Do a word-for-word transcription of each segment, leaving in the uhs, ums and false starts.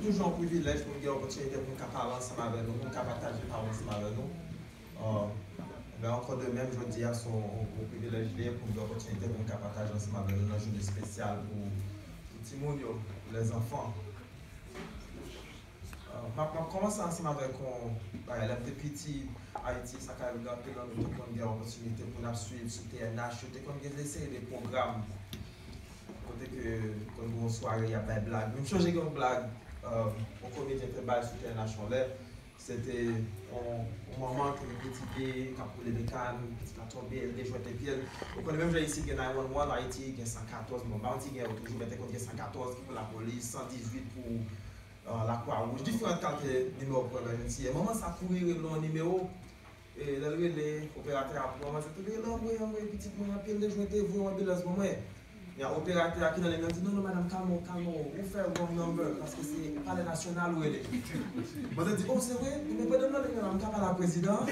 Toujou yon privilèj pou m gen opòtinite pou m ka pale ansanm avè nou, pou m ka pataje pawòl ansanm avè nou. Euh, men ankò de menm, jodi a se yon gwo privilèj li ye pou m gen opòtinite pou m ka pataje ansanm avè nou nan jounen espesyal pou, pou timoun yo, pou lèzanfan. Euh, m ap, m ap kòmanse ansanm avèk yon bagay. Lè m te piti, Ayiti, sa ka rive anpil nan nou te konn gen opòtinite pou n ap swiv sou T N H, yo te konn gen de seri de pwogram kote ke konn gen yon sware y ap bay blag. Men m chonje gen yon blag, euh, yon komedyen te bay sou T N H yon lè. Se te yon, yon manman ki te pitit li, k ap woule de kann, pitit la tonbe, l dejwete pye l. Ou konnen menm jan isit gen nine one one, Ayiti gen san katòz, bon, m pa konn si gen yo toujou, men te konn gen san katòz ki pou lapolis, san dizuit pou, euh, Lakwa Wouj, diferan kalite nimewo pou emergency. E manman sa kouri rele yon nimewo, e lè l rele, operatè a pran, manzè tou rele, "Anmwe, anmwe, pitit mwen anpil dejwete, voye yon anbilans ban mwen." Gen operatè a ki nan liy nan di, "Non, non, madanm, kalme w, kalme w, ou fè wrong number, paske se Palè Nasyonal ou rele." Manzè di, "Oh, se vre? Ebyen, pandan m nan liy nan la, m ka pale ak prezidan an?"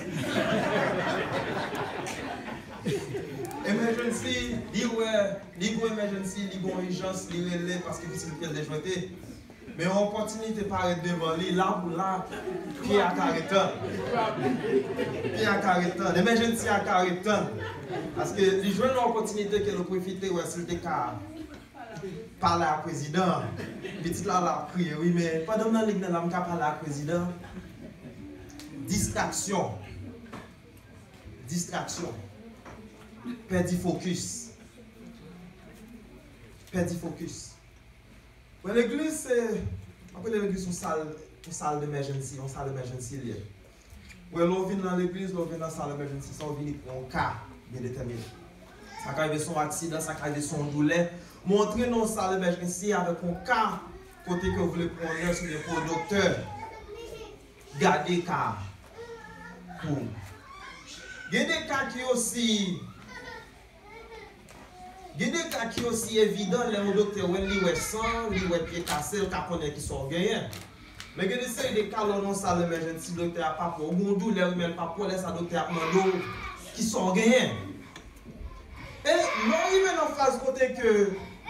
Emergency, li wè, li gon emergency, li gon ijans, li rele, paske pitit li pral dejwete. Men yon opòtinite parèt devan li, la pou la, pye a ka ret tann. Pye a ka ret tann. Emergency a ka ret tann. Paske li jwenn yon opòtinite ke l pwofite wè si l te ka pale ak prezidan an. Pitit la la ap kriye, "Wi, men pandan m nan liy nan la, m ka pale ak prezidan?" Distraksyon. Distraksyon. Pèdi fokis. Pèdi fokis. Wè, legliz se, m ap rele legliz yon sal, yon sal d'emergency, yon sal emergency li ye. Wè, lè w vin nan legliz, lè w vin nan sal emergency sa, w vini pou yon ka byen detèmine. Sa ka rive se yon aksidan, sa ka rive se yon doulè. Men w antre nan yon sal emergency avèk yon ka kote ke w vle pran yon nès oubyen pou yon doktè gade ka a pou ou. Gen de ka ki osi Gen de ka ki osi evidan, lè yon doktè wè l, li wè san, li wè pye kase, l ka konnen kisa w genyen. Men gen de seri de ka lè w nan sal emergency, doktè a p ap wè w, ou gen yon doulè, wi, men l p ap wè w, lè sa doktè ap mande w kisa w genyen. E lè w rive nan faz kote ke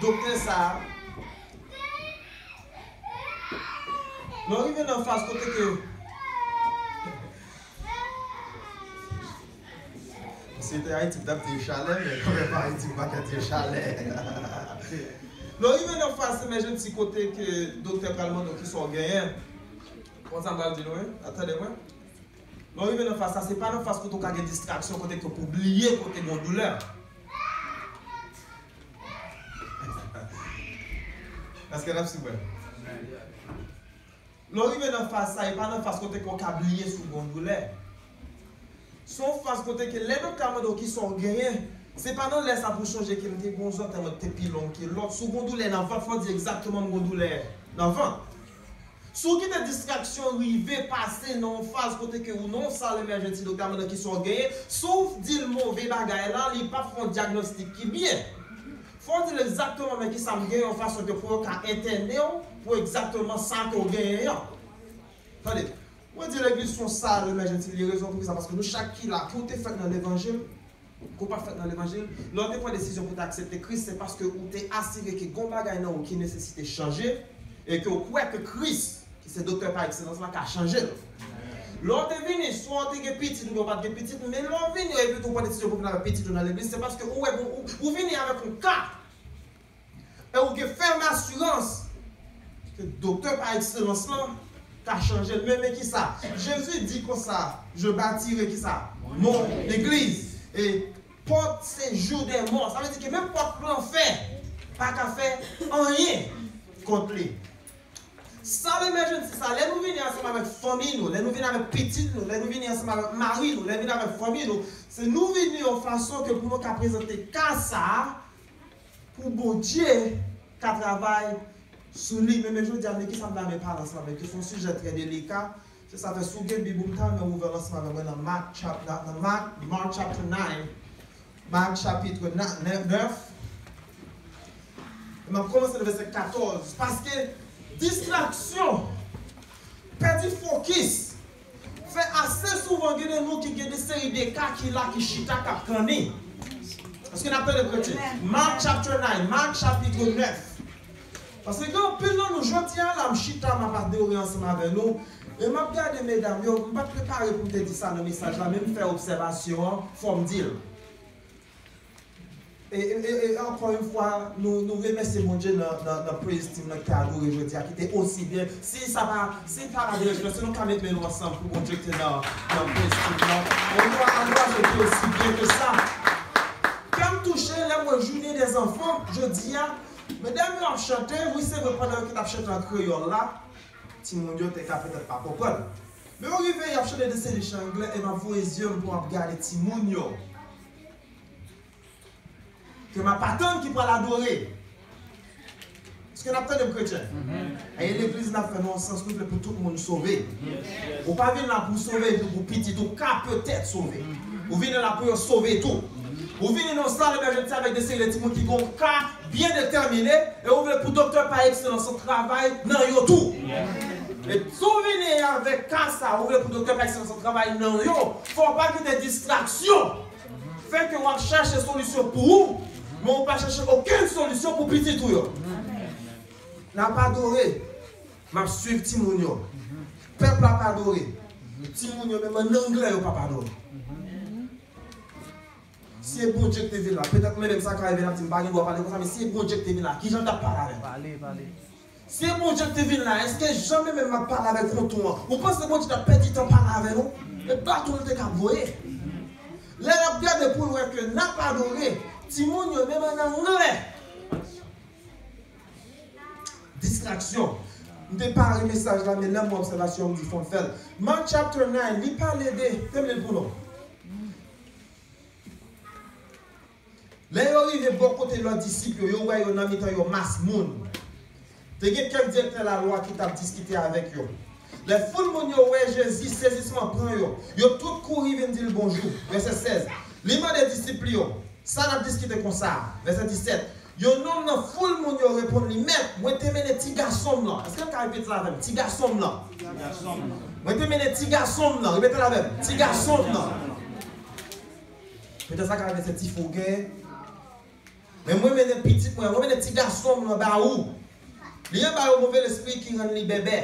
doktè sa a, lè w rive nan faz kote ke Si te Ayiti, m t ap di chalè, men kòm e pa Ayiti, m pa ka di chalè. Lè w rive nan faz emergency kote ke doktè pral mande w kisa w genyen. Konn sa m pral di nou, wi. Tande mwen. Lè w rive nan faz sa, se pa nan faz kote w ka gen distraksyon, kote ke pou bliye kote gen doulè. Èske n ap swiv mwen? Lè w rive nan faz sa, e pa nan faz kote ke w ka bliye si w gen yon doulè. Se yon faz kote ke lè doktè a mande w kisa w genyen, se pa nan lè sa pou w sonje ke m te gen yon zòtèy mwen te pi long ke lòt. Si w gen yon doulè nan vant, fò w di egzakteman m gen yon doulè nan vant. Si w kite distraksyon rive pase nan yon faz kote ke ou nan yon sal emergency, doktè a mande w kisa w genyen, si w di l move bagay la, li p ap fè yon dyagnostik ki byen. Fò w di l egzakteman men kisa m gen yon fason ke pou yo ka entène w pou egzakteman sa ke w genyen an. Tande, mwen di legliz se yon sal emergency li ye, rezon pou kisa, paske nou chak ki la, ke w te fèt nan levanjil, ke w pa t fèt nan levanjil, lè w te pran desizyon pou w te aksepte Kris, se paske ou te asire ke gen yon bagay nan ou ki nesesite chanje, e ke w kwè ke Kris ki se doktè pa ekselans la, ka chanje l. Lè w te vini, swa w te gen pitit oubyen w pa t gen pitit, men lè w vini epi tou w pran desizyon pou vin avèk pitit ou nan legliz, se paske ou wè, ou, ou, ou vini avèk yon ka. E ou gen fèm asirans ke doktè pa ekselans lan ka chanje l. Men, men kisa? Jezi di konsa, "Je bâtirai kisa? Mon église. E pòt sejou dè mò." Sa vle di ke menm pòt lanfè pa ka fè anyen kont li. Sal emergency sa, lè nou vini ansanm avèk fanmi nou, lè nou vini avèk pitit nou, lè nou vini ansanm avèk mari nou, lè nou vini avèk fanmi nou, se nou vini yon fason ke pou nou ka prezante ka sa a pou Bondye ka travay sou li. Men, men jodi a, men kisa m ta renmen pale ansanm avèk yo, se yon sijè trè delika. Se sa fè, si w gen Bib ou, m ta renmen w ouvè l ansanm avèk mwen nan Mark chap-, nan, nan Mark, Mark chapter nine. Mark chapit nèf. E m ap kòmanse nan vèsè katòz. Paske distraksyon, pèdi fokis, fè ase souvan gen nan nou ki gen de seri de ka ki la, ki chita, k ap tann li. Èske n ap tande, kretyen? Mark chapter nine, Mark chapit nèf. Paske gen anpil nan nou, jodi a la, m chita, m ap adore ansanm avè nou, e m ap gade medam yo, m pa t prepare pou m te di sa nan mesaj la, men m fè obsèvasyon an, fò m di l. E, e, e, e ankò yon fwa, nou, nou remèsye Bondye nan, nan, nan praise team nan ki te adore jodi a, ki te osi byen. Si sa pa, si pa la de respè, si nou ka met men nou ansanm pou Bondye ki te nan, nan praise team nan. On doit, on doit se dire aussi bien que ça. Kè m touche lè m wè Journée des enfants, jodi a, medam yo ap chante, wi, se vre, pandan yo te ap chante an kreyòl la, timoun yo te ka petèt pa konprann. Men yo rive, y ap chante de seri chan anglè, e m ap voye zye m pou m ap gade timoun yo. Ke m ap atann ki pral adore. Èske n ap tande m, kretyen? E legliz n ap fè nan yon sans nou vle pou tout moun sove. Ou pa vin la pou sove epi pou pitit ou ka petèt sove. Ou vini la pou yo sove tou. Ou vini nan sal evanjelik avèk de seri de timoun ki gon ka byen detèmine, e ou vle pou doktè pa ekselans travay nan yo tou. E si w vini avèk ka sa, ou vle pou doktè pa ekselans travay nan yo, fò w pa kite distraksyon fè ke w ap chache solisyon pou ou, men w pa chache okenn solisyon pou pitit ou yo. N ap adore. M ap swiv timoun yo. Pèp la ap adore. Timoun yo, menm an anglè, yo p ap adore. Si e Bondye ki te vin la, petèt mwen menm sa ka rive, n ap di m pa gen dwa pale konsa, men si e Bondye ki te vin la, kijan l t ap pale avè m? Pale, pale. Si e Bondye ki te vin la, èske jan mwen menm m ap pale avèk yon ton an, ou panse Bondye t ap pèdi tan pale avè nou? E baton l te ka voye. Lè l ap gade pou l wè ke n ap adore, timoun yo, menm an anglè. Distraksyon. M te pare mesaj la, men lè m wè obsèvasyon, m di fò m fè l. Mark chapter nine, li pale de, fè m li l pou nou. Lè yo rive bò kote lòt disip yo, yo wè yo nan mitan yon mas moun. Te gen kèk direktè lalwa ki t ap diskite avèk yo. Lè foul moun yo wè Jezi, sezisman pran yo. Yo tout kouri vin di l bonjou. Vèsè sèz. Li mande disip li yo, "Sa n ap diskite konsa a?" Vèsè disèt. Yon nonm nan foul moun yo reponn li, "Mèt, mwen te mennen ti gason m lan." Èske n ka repete l avè m? Ti gason m lan. Mwen te mennen ti gason m lan. Repete l avè m. Ti gason m lan. Petèt sa ka rete se ti fougen. Men mwen mennen pitit mwen, mwen mennen ti gason m nan ba ou. Li anba yon move lespri ki rann li bèbè.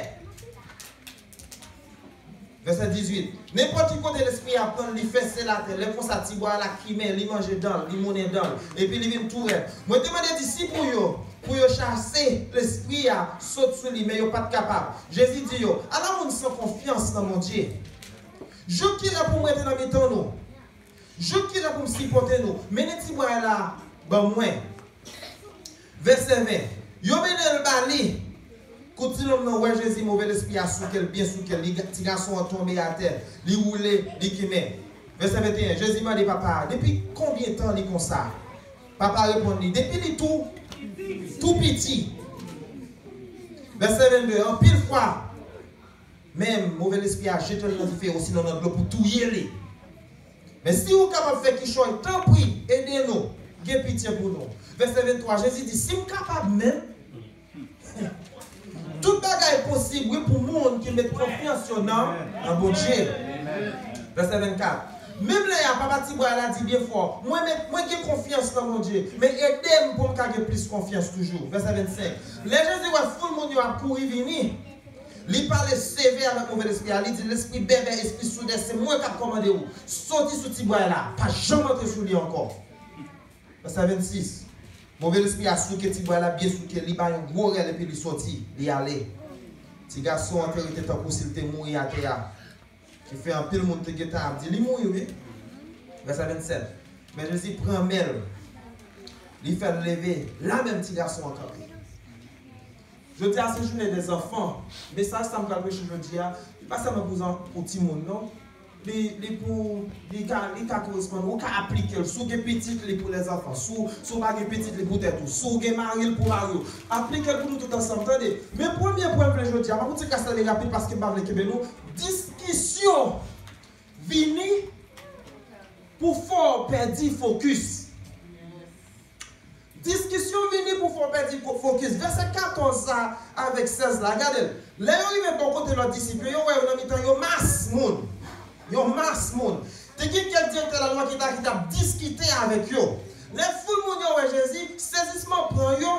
Vèsè dizuit. Nenpòt ki kote lespri a pran l, li fese l atè. Lè konsa, ti bwa la kimen, li manje dan l, li mounen dan l, epi li vin tou rèd. Mwen te mande disip ou yo pou yo chase lespri a sot sou li, men yo pa t kapab. Jezi di yo, "Ala moun san konfyans nan Bondye! Jouk kilè pou m rete nan mitan nou?" Jouk kilè pou m sipòte nou? Mennen ti bwa la ban mwen. Vèsè ven. Yo mennen l ba li. Kou ti nonm nan wè Jezi, move lespri a souke l, byen souke l. Li, ti gason an tonbe atè. Li woule, li kimen. Vèsè venteyen. Jezi mande papa a, "Depi konbyen tan li konsa?" Papa a reponn li, "Depi li tou, tou piti." Vèsè vennde. Anpil fwa, menm, move lespri a jete l nan dife, osinon nan dlo pou touye li. Men si ou kapab fè kichòy, tanpri, ede nou, gen pitye pou nou. Vèsè venntwa, Jezi di, "Si m kapab menm, tout bagay posib, wi, pou moun ki met konfyans yo nan, nan Bondye." Vèsè vennkat. Menm lè a, papa ti bwa la di byen fò, "Mwen met, mwen gen konfyans nan Bondye, men ede m pou m ka gen plis konfyans toujou." Vèsè vennsenk. Lè Jezi wè foul moun yo ap kouri vini, li pale sevè avèk move lespri a, li di, "Lespri bèbè, espri soudè, se mwen k ap kòmande ou. Soti sou ti bwa la, pa janm antre sou li ankò." Vèsè vennsis. Move lespri a souke ti bwa la, byen souke, li ba yon gwo rèl epi li soti, li ale. Ti gason an te rete tankou si l te mouri atè a. Ki fè anpil moun te gentan ap di, "Li mouri, wi." Vèsè vennsèt. Men Jezi pran men l, li fè l leve, la menm ti gason an kanpe. Jodi a se jounen dèzanfan. Mesaj sa m pral preche jodi a, li pa sèlman pou zan-, pou timoun, non. Li, li pou, li ka, li ka koresponn, ou ka aplike l. Si w gen pitit, li pou lèzanfan. Si w, si w pa gen pitit, li pou tèt ou. Si w gen mari, li pou mari w. Aplike l pou nou tout ansanm, tande. Men premye pwen m vle jodi a, m ap yon ti kras la, li rapid paske m pa vle kenbe nou. Diskisyon vini pou fè w pèdi fokis. Diskisyon vini pou fè w pèdi ko-, fokis. Vèsè katòz sa avèk sèz la, gade l. Lè yo rive bò kote lòt disip yo, yo wè yo nan mitan yon mas moun. Yon mas moun. Te gen kèk direktè lalwa ki ta, ki t ap diskite avèk yo. Lè foul moun yo wè Jezi, sezisman pran yo,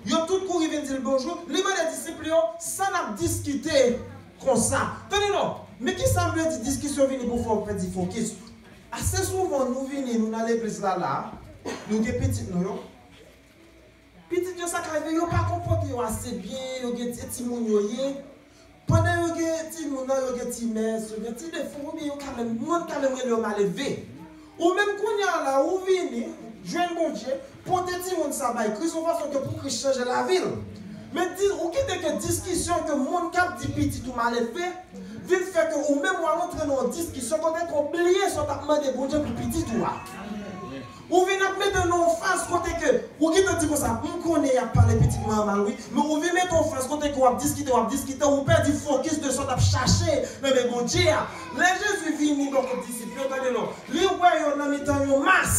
Yo tout kouri vin di l bonjou. Li mande disip li yo, sa n ap diskite konsa? Tande non, men kisa m vle di diskisyon vini pou fè w pèdi fokis. Ase souvan nou vini, nou nan legliz la la, nou gen pitit nou yo. Pitit yo sa ka rive, yo pa konpòte yo ase byen, yo gen ti timoun yo ye. Pandan yo gen timoun nan, yo gen ti mès, yo gen ti defo, oubyen yo ka menm, moun ka menm rele yo malelve. Ou menm kounye a la, ou vini, jwenn Bondye, pote timoun sa bay Kris, yon fason ke pou Kris chanje lavi l. Men di, ou kite ke diskisyon ke moun k ap di pitit ou malelve, vin fè ke ou menm w al antre nan yon diskisyon kote ke w bliye sa w t ap mande Bondye pou pitit ou a. Ou vin ap mete nan yon faz kote ke ou gentan di konsa, m konnen y ap pale pitit mwen an mal wi, men ou vin mete yon faz kote ke w ap diskite, w ap diskite, ou pèdi fokis de sa w t ap chache nan men Bondye a. Lè Jezi vini bò kot disip yo, tande non, li wè yo nan mitan yon mas.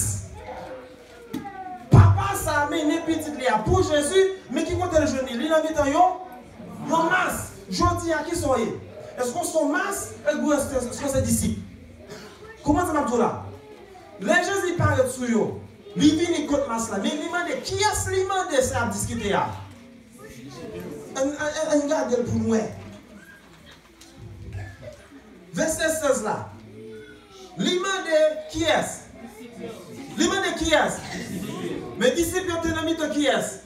Papa sa a mennen pitit li a pou Jezi, men ki kote l jwenn li? Li nan mitan yon, yon mas. Jodi a, kisa w ye? Èske w se yon mas? Èske w se, èske w se disip? Konprann sa m ap di w la? Lè Jezi parèt sou yo, li vini kot mas la, men li mande, kiyès li mande sa y ap diskite a? Ann, ann, ann, ann gade l pou n wè. Vèsè sèz la. Li mande kiyès? Li mande kiyès? Men disip yo te nan mitan kiyès?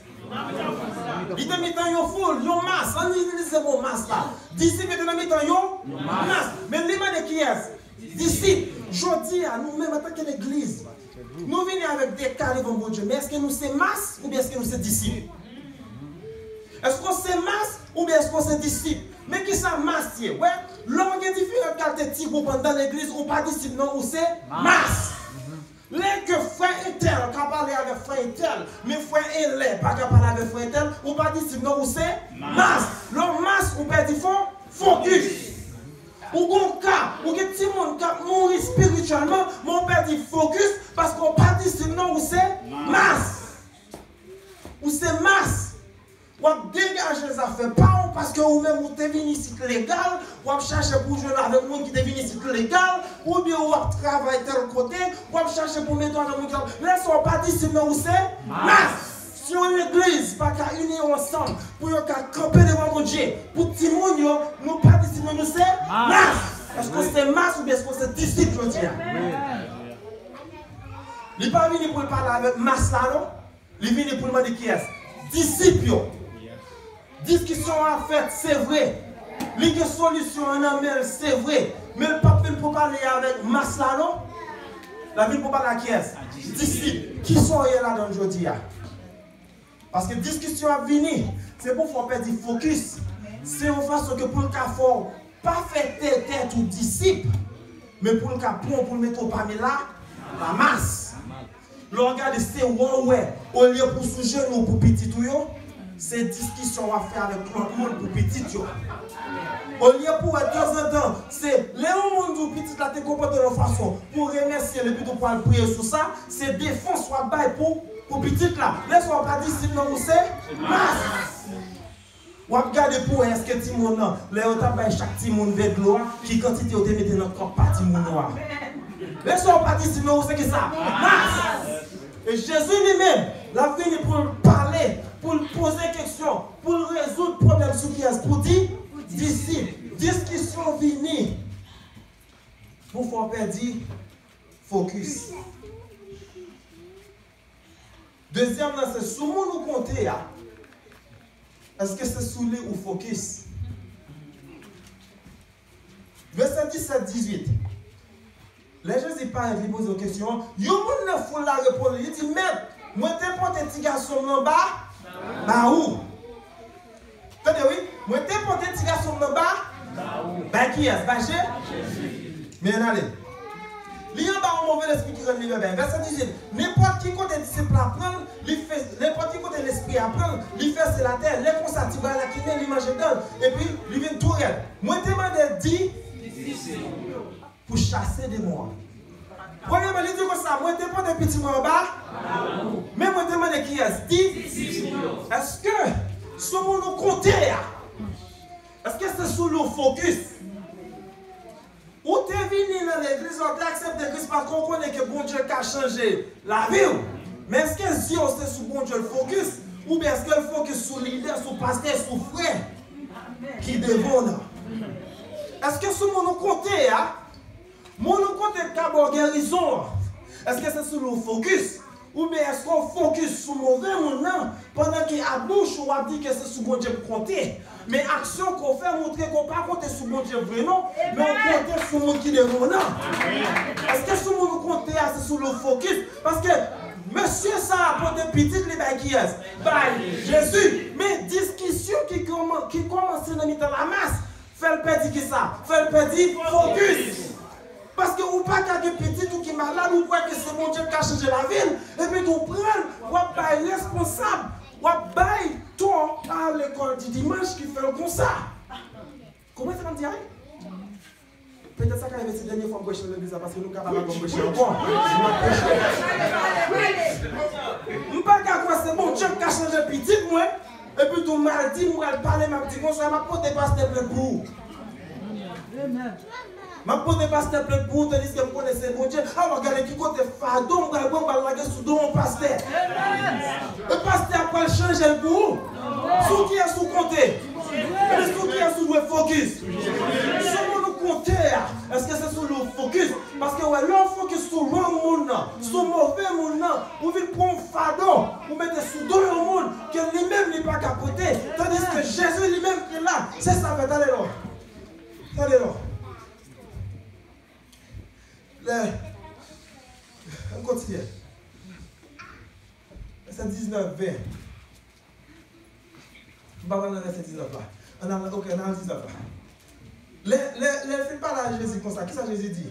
Li te mitan yon foul, yon mas. Ann itilize mo mas la. Disip yo te nan mitan yon mas. Men li mande kiyès? Disip. Jodi a, nou menm antanke legliz, nou vini avèk de ka devan Bondye. Men èske nou se mas oubyen èske nou se disip? Èske w se mas oubyen èske w se disip? Men kisa mas ye? Wè, lè w gen diferan kalite ti gwoup anndan legliz, ou pa disip non, ou se mas. Lè ke frè entèl ka pale avèk frè entèl, men frè elè pa ka pale avèk frè entèl, ou pa disip non, ou se mas. Lè w mas, ou pèdi fo, fokis. Ou gon ka, ou gen timoun k ap mouri espirityèlman, men ou pèdi fokis paske w pa disip non, ou se mas. Ou se mas. W ap degaje zafè pa w paske ou menm ou te vin isit legal, w ap chache pou w jwenn avèk moun ki te vin isit legal, oubyen w ap travay tèl kote, w ap chache pou w mete w avèk moun ki ap, lè sa w pa disip non, ou se mas. Si yon legliz pa ka ini yo ansanm pou yo ka kanpe devan Bondye, pou timoun yo, nou pa disip non, nou se mas. Èske w se mas oubyen èske w se disip jodi a? Li pa vini pou l pale avèk mas la non. Li vini pou l mande kiyès? Disip yo. Diskisyon an ap fèt, se vre. Li gen solisyon an nan men l, se vre. Men l p ap vin pou pale avèk mas la non. L ap vin pou pale a kiyès? Disip. Kisa w ye ladan l jodi a? Paske diskisyon ap vini, se pou fè w pèdi fokis. Se yon fason ke pou l ka fè w pa fè tè tèt ou disip, men pou l ka pran w pou l mete w pami la, la mas. Lè w gade se wè w wè, olye pou w sou jenou w pou pitit ou yo, se diskisyon w ap fè avèk lòt moun pou pitit yo. Olye pou w wè tanzantan, se lè yon moun di w pitit la te konpòte l yon fason, pou w remèsye l epi tou pou w al priye sou sa, se defans w ap bay pou, pou pitit la. Lè sa w pa disip non, ou se mas. W ap gade pou wè èske timoun nan, lè yo t ap bay chak timoun vè dlo a, ki kantite yo te mete nan kòk pa timoun yo a. Lè sa w pa disip non, ou se kisa? Mas. E Jezi li menm, l ap vini pou l pale, pou l poze kesyon, pou l rezoud pwoblèm sou kiyès? Pou di, disip. Diskisyon vini pou fè w pèdi fokis. Dezyèm nan se sou moun ou konte a. Èske se sou li ou fokis? Vèsè disèt, dizuit. Lè Jezi parèt, li poze yo kesyon an, yon moun nan foul la reponn li, li di, Mèt, mwen te pote ti gason m nan ba, ba ou. Tande wi, mwen te pote ti gason m nan ba, bay kiyès? Bay Je-, men ann ale. Li anba yon move lespri ki rann li bèbè. Vèsè dizuit, nenpòt ki kote disip la pran l, li fè, nenpòt ki kote lespri a pran l, li fè sèl atè. Lè konsa, ti bwa lakrimen, li manje dan l, epi li vin tou rèd. Mwen te mande di pou chase demon an. Premyèman, li di konsa, mwen te pote pitit mwen anba, men mwen te mande kiyès? Di, èske sou moun ou konte a? Èske se sou li w fokis? Ou te vini nan legliz la, ou te aksepte Kris paske w konnen ke Bondye ka chanje lavi w. Men èske zye w se sou Bondye l fokis? Oubyen èske l fokis sou lidè, sou pastè, sou frè ki devan w nan? Èske sou moun ou konte a, moun ou konte k ka ba w gerizon an, èske se sou li w fokis? Oubyen èske w fokis sou move moun nan, pandan ke a bouch ou w ap di ke se sou Bondye m konte, men aksyon ke w fè montre ke w pa konte sou Bondye vre non, men w konte sou moun ki devan w nan? Èske sou moun ou konte a se sou li w fokis? Paske mesye sa a pote pitit li bay kiyès? Bay Jezi. Men diskisyon ki kòman-, ki kòmanse nan mitan lamas, fè l pèdi kisa? Fè l pèdi fokis. Paske ou pa ka gen pitit ou ki malad, ou kwè ke se Bondye k ka chanje lavi l, epi tou pran l, w ap bay responsab, w ap bay tò a lekòl di dimanch ki fè l konsa. Konprann sa m ap di a wi? Petèt sa ka rive se dènye fwa m preche nan legliz la, paske nou ka pa lakòm preche ankò. M ap preche. M pa ka kwè se Bondye k ka chanje pitit mwen, epi tou m al di, m pral pale, m ap di konsa, m ap pote pastè plent pou ou. M ap pote pastè plent pou ou, tandiske m konnen se Bondye. Alò, gade ki kote fado m pral pran, m pral lage sou do yon pastè. E pastè a pral chanje l pou ou. Sou kiyès ou konte? Epi sou kiyès ou dwe fokis? Sou moun ou konte a, èske se sou li w fokis? Paske wè, lè w fokis sou wrong moun nan, sou move moun nan, ou vin pran yon fado, ou mete sou do yon moun ke li menm li pa ka pote, tandiske Jezi li menm ki la, se sa fè, tande non. Tande non. Lè, ann kontinye. Vèsè diznèf, ven. M pa pral nan vèsè diznèf la. Ann al, ok, ann al diznèf la. Lè, lè, lè l fin pale a Jezi konsa, kisa Jezi di?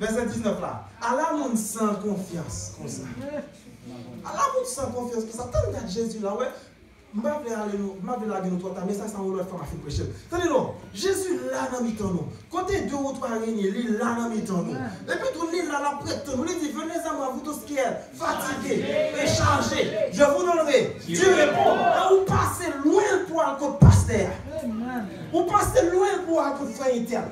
Vèsè diznèf la. Ala moun san konfyans konsa. Ala moun san konfyans konsa. Tann gad Jezi la, wè. M pa vle ale nou, m pa vle lage nou twò ta, mesaj sa yon lòt fwa m a fin preche l. Tande non, Jezi la nan mitan nou. Kote de ou twa reyini, li la nan mitan nou. Epi tou, li la, l ap ret tann nou. Li di, venez à moi, vous tous qui êtes fatigués et chargés, je vous donnerai du repos. E ou pase lwen l pou al kot pastè a. Ou pase lwen l pou al kot frè entèl.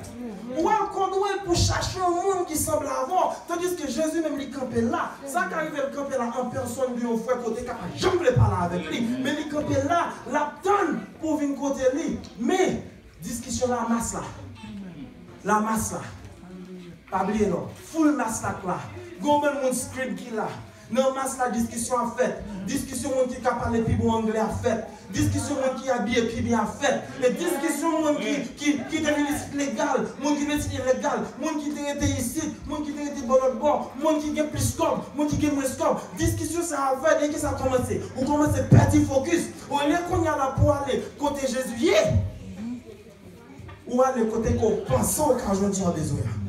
Ou al kòdone pou chache yon moun ki sanble avè w, tandiske Jezi menm li kanpe la. Sa ka rive l kanpe la an pèsòn de yon frè ke w te ka pa janm vle pale avèk li, men li kanpe la, l ap tann pou w vin kote li. Men, diskisyon lamas la. Lamas la. Pa bliye non, foul mas la k la. Gen yon bann moun script ki la. Nan mas la, diskisyon ap fèt. Diskisyon moun ki ka pale pi bon anglè ap fèt. Diskisyon moun ki abiye pi byen ap fèt. E diskisyon moun ki, ki, ki te vin isit legal, moun ki vin isit ilegal, moun ki te rete isit, moun ki te rete bò lòt bò, moun ki gen plis kòb, moun ki gen mwens kòb. Diskisyon sa ap fèt, e kisa kòmanse? Ou kòmanse pèdi fokis. Olye kounye a la pou w ale kote Jezi ye, ou ale kote ke w panse w ka jwenn sa w bezwen an.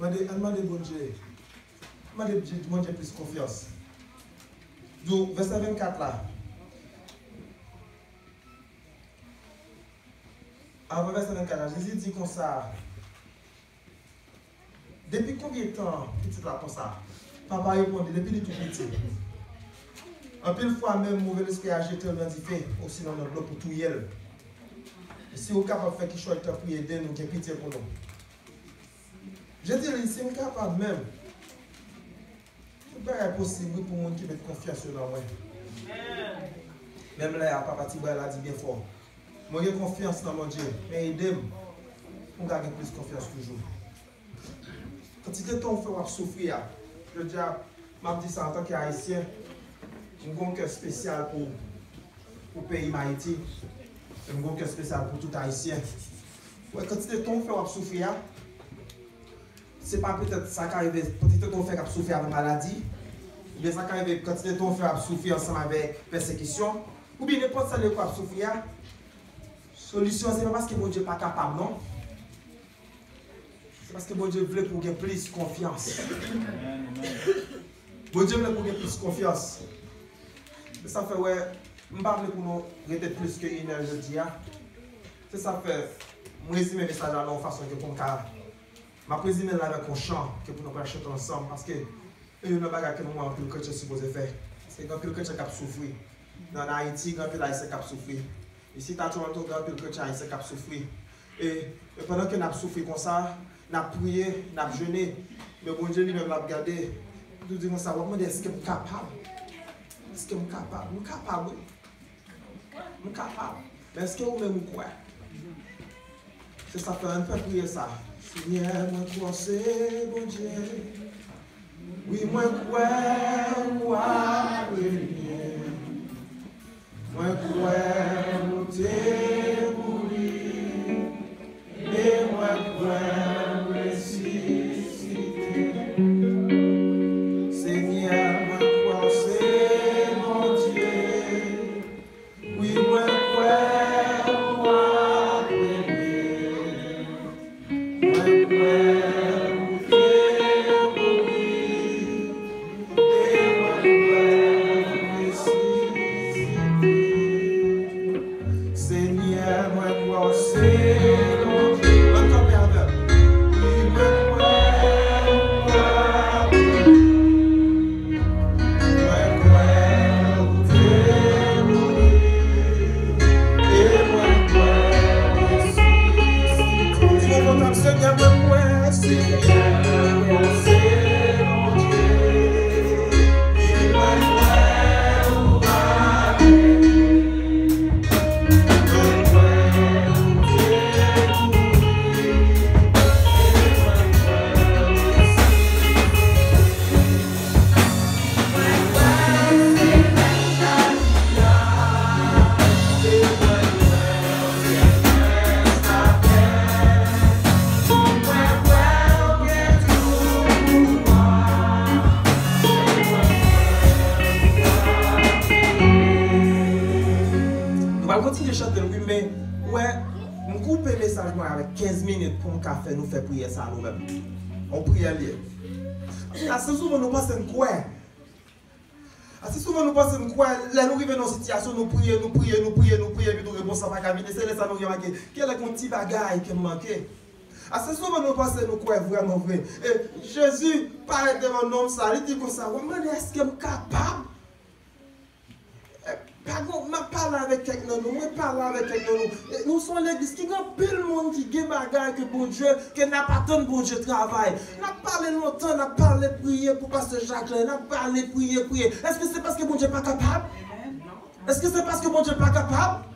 Mande, ann mande Bondye. Mande Bondye plis konfyans. Di w, vèsè vennkat la. Avan vèsè vennkat la, Jezi di konsa, depi konbyen tan pitit la konsa? Papa reponn li, depi li tou piti. Anpil fwa menm, move lespri a jete l nan dife, osinon nan dlo pou touye l. Si w kapab fè kichòy, tanpri ede nou, gen pitye pou nou. Jezi di, si m kapab menm, tout bagay posib wi pou moun ki met konfyans yo nan mwen. Menm lè a, papa ti bray la di byen fò, mwen gen konfyans nan Bondye, men ede m pou m ka gen plis konfyans toujou. Kantite tan w fè w ap soufri a, jodi a, m ap di sa antanke Ayisyen, m gen yon kè espesyal pou, pou peyi m Ayiti, e m gen yon kè espesyal pou tout Ayisyen. Wè, kantite tan w fè w ap soufri a, se pa petèt sa ka rive, kantite tan w fè k ap soufri avèk maladi, oubyen sa ka rive kantite tan w fè w ap soufri ansanm avèk pèsekisyon, oubyen nenpòt sa w ap soufri a, solisyon an se pa paske Bondye pa kapab, non. Se paske Bondye vle pou w gen plis konfyans. Bondye vle pou w gen plis konfyans. Se sa fè, wè, m pa vle pou nou rete plis ke inè jodi a. Se sa fè, m rezime mesaj la nan yon fason ke pou m ka, m ap rezime l avèk yon chan ke pou nou pral chante ansanm, paske e youn nan bagay ke nou wè anpil kretyen sipoze fè. Paske gen anpil kretyen k ap soufri. Nan Ayiti, gen anpil Ayisyen k ap soufri. Isit a Toronto, gen anpil kretyen ayisyen k ap soufri. E, e pandan ke n ap soufri konsa, n ap priye, n ap jene. Men Bondye li menm l ap gade. Li tou di konsa, w ap mande, èske m kapab? Èske m kapab? M kapab, wi. M kapab. Men èske ou menm ou kwè? Se sa fè ann fè priyè sa. Senyè, mwen kwè w se Bondye. Wi, mwen kwè ou ap premye. Mwen kwè ou te mouri. E mwen kwè ou resisite. Senyè, mwen kwè ou se Bondye. Wi, mwen kwè ou ap premye. Mwen kwè ou te mouri. E mwen kwè ou resisite. Senyè, mwen kwè ou se Bondye. Ann kanpe avè m. Wi, mwen kwè ou ap premye. Mwen kwè ou te mouri, e mwen kwè ou resisite. Di bon kontan, Senyè, mwen kwè, Senyè, mwen kwè se Bondye, e mwen kwè ou ap Nou pral kontinye chante l, wi, men, wè, m koupe mesaj mwen avèk kenz minit pou m ka fè nou fè priyè sa nou menm. On priyè l ye. Paske ase souvan nou panse n kwè. Ase souvan nou panse n kwè, lè nou rive nan yon sitiyasyon, nou priye, nou priye, nou priye, nou priye, epi tou repons la pa ka vini. Se lè sa nou remake, genlè gen yon ti bagay ke m manke. Ase souvan nou panse nou kwè vrèman vre. E Jezi parèt devan nonm sa, li di konsa, w ap mande èske m kapab? E, pa gon, m ap pale avèk kèk nan nou, mwen pale avèk kèk nan nou. E, nou se yon legliz ki gen anpil moun ki gen bagay ke Bondye, ke n ap atann Bondye travay. N ap pale lontan, n ap pale priye pou pastè Jacquelin, n ap pale priye, priye. Èske se paske Bondye pa kapab? Èske se paske Bondye pa kapab?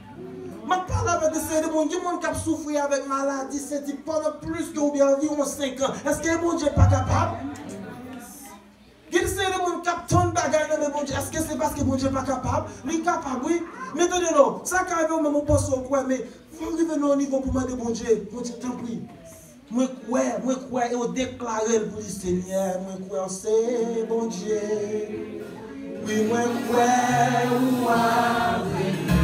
M ap pale avèk de seri de moun, gen moun k ap soufri avèk maladi, se di pandan plis ke oubyen anviwon senk an. Èske Bondye pa kapab? Gen de seri de moun k ap tann bagay nan men Bondye. Èske se paske Bondye pa kapab? Li kapab, wi. Men tande non, sa ka rive ou menm ou panse ou kwè, men fò w rive nan yon nivo pou mande Bondye, Bondye, tanpri, mwen kwè, mwen kwè, e w deklare l pou li, Senyè, mwen kwè w se Bondye. Wi, mwen kwè ou ap vini.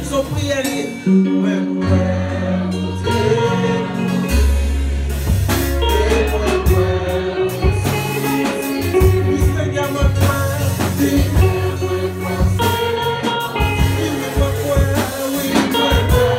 Se yon priyè li ye. Mwen kwè ou te mouri. E mwen kwè ou resisite. Wi, Senyè, mwen kwè. Wi, mwen kwè. Wi, mwen kwè.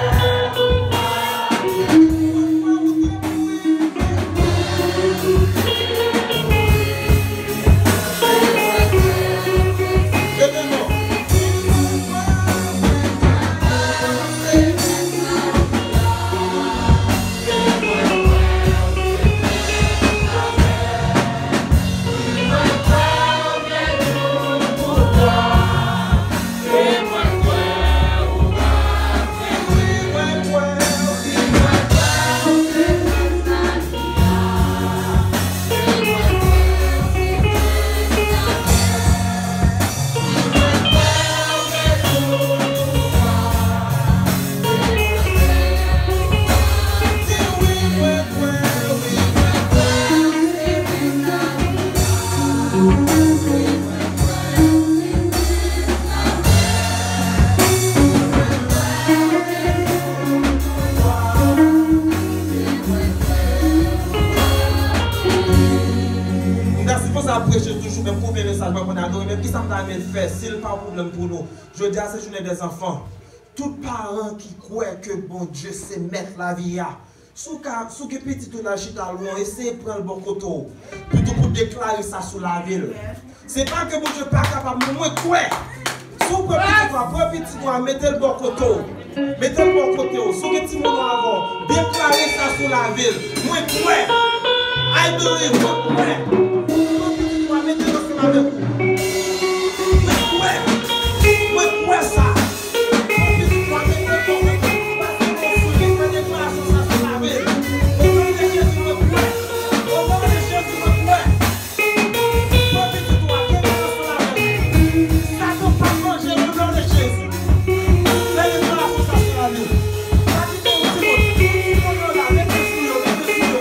M ta sipoze ap preche toujou, men m koupe mesaj mwen pou n adore. Men kisa m ta renmen fè, si l pa yon pwoblèm pou nou? Jodi a se jounen dèzanfan. Tout paran ki kwè ke Bondye se mèt lavi a, si w ka, si w gen pitit ou nan chita lwen, eseye pran l bò kote w, pito pou deklare sa sou lavi l. Se pa ke Bondye pa kapab, men mwen kwè. Si Ou pran pitit ou a, pran pitit ou a, mete l bò kote w. Mete l bò kote w. Si w gen timoun ou avè w, deklare sa sou lavi l. Mwen kwè. I believe. Mwen kwè. Pran pitit ou a, mete l ansanm avèk ou. Mwen kwè. Mwen kwè sa. Pran pitit ou a, mete l bò kote w. Pase yon souri, fè deklarasyon sa sou lavi l. O non de Jezi, mwen kwè. O non de Jezi, mwen kwè. Pran pitit ou a, kenbe ansanm avè l. Satan p ap manje l o non de Jezi. Fè deklarasyon sa sou lavi l. Pa kite yon timoun. Tout timoun yo la, mete sou yo, mete sou yo.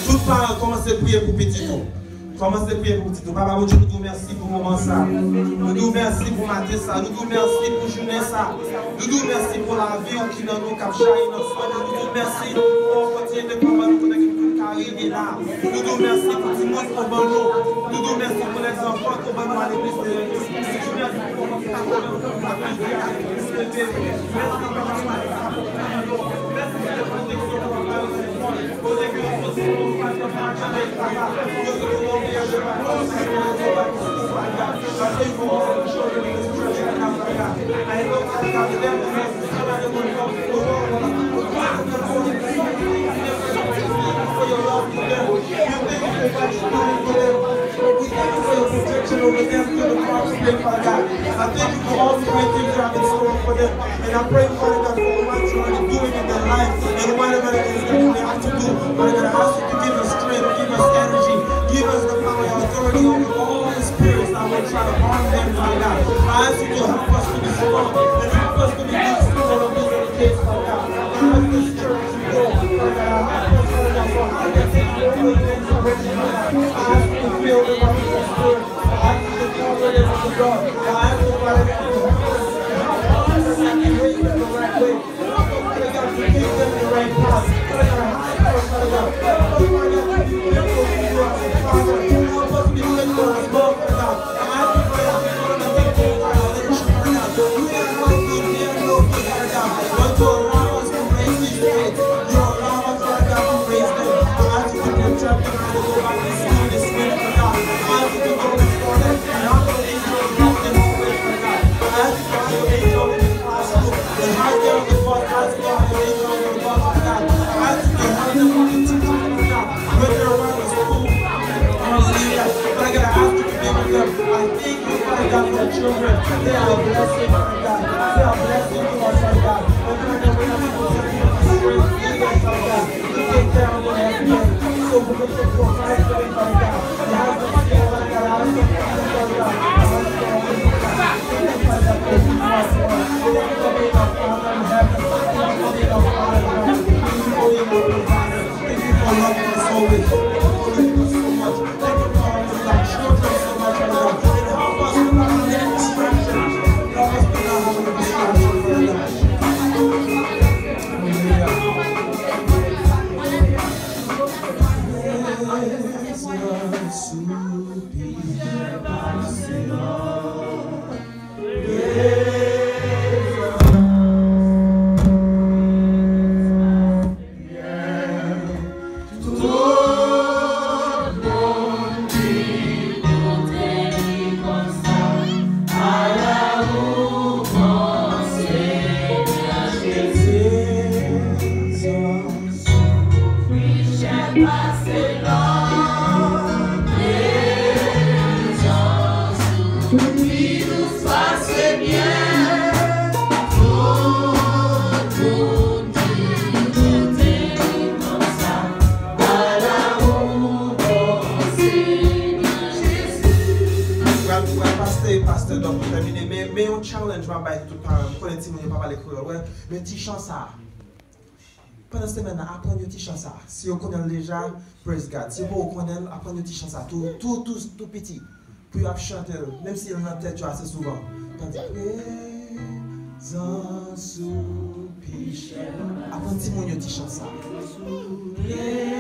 Tout paran, kòmanse priye pou pitit ou. Kòmanse priye pou pitit ou. Papa Bondye, nou di w mèsi pou moman sa. Nou di w mèsi pou maten sa. Nou di w mèsi pou jounen sa. Nou di w mèsi pou lavi w ki nan nou, k ap jayi nan san nou. Nou di w mèsi pou opòtinite pou ban nou kote ke nou ka rive la. Nou di w mèsi pou timoun ke w ban nou. Nou di w mèsi pou lèzanfan ke w ban nou a legliz de Jezi. Nou di w mèsi pou moman sa. Mèsi, papa. We thank you for your protection over them through the crops of them, Father God. I thank you for all the great things you have in store for them. And I pray, Father God, for what you're already doing in their life and whatever it is that they have to do. Father God, I ask you to give us strength, give us energy, give us the power and authority over all the spirits that will try to harm them, Father God. I ask you to help us to be strong and help us to be good stewards of these little kids, Father God. As this church grows, Father God, I ask you, Father God, for how they take over the inspiration, Father God. I ask you to fill them up with your spirit. I ask you to cover them with the blood. I ask you, Father God, to help us, Father God, to raise them the right way. Help us, Father God, to keep them in the right path. Father God, hide us, Father God. Help us, Father God, to be faithful to you as a father. Help us to be faithful as mothers, Father God. I ask you, Father God, to take over our leadership, Father God. We are not good, we are no good, Father God. But you allow us to raise these kids. You allow us, Father God, to raise them. I ask you to protect them as they go back to school this week, Father God. I ask you to go before them and help them to go back to school, Father God. I ask you to have your angel in the classroom, the high there on the bus, I ask you to have your angel in the bus, Father God. I ask you to help them on the teachers, Father God, when they're around the school. Hallelujah. Father God, I ask you to be with them. I thank you, Father God, for the children. They are a blessing, Father God. They are a blessing to us, Father God. And Father God, we ask you to give them strength, lead them, Father God. We take care of them every day. So we can provide for them, Father God. We ask you to, Father God, I ask you to, Father God, I ask you to, Father God, thank you, Father God, for who you are to us. Thank you for being our Father in heaven. Thank you for being our Father in heaven. Thank you for being our provider. Thank you for loving us always. Thank you for loving us so much. Thank you for loving our children so much, Father God. And help us to Tout paran, m konnen timoun yo pa pale kreyòl, wè, men ti chan sa a. Pandan semèn nan, aprann yo ti chan sa a. Si yo konnen l deja, praise God. Si yo poko konnen l, aprann yo ti chan sa a. Tou, tou, tou, tou piti. Pou yo ap chante l, menm si l nan tèt yo ase souvan. Tande, prezans ou pi chè. Aprann timoun yo ti chan sa a.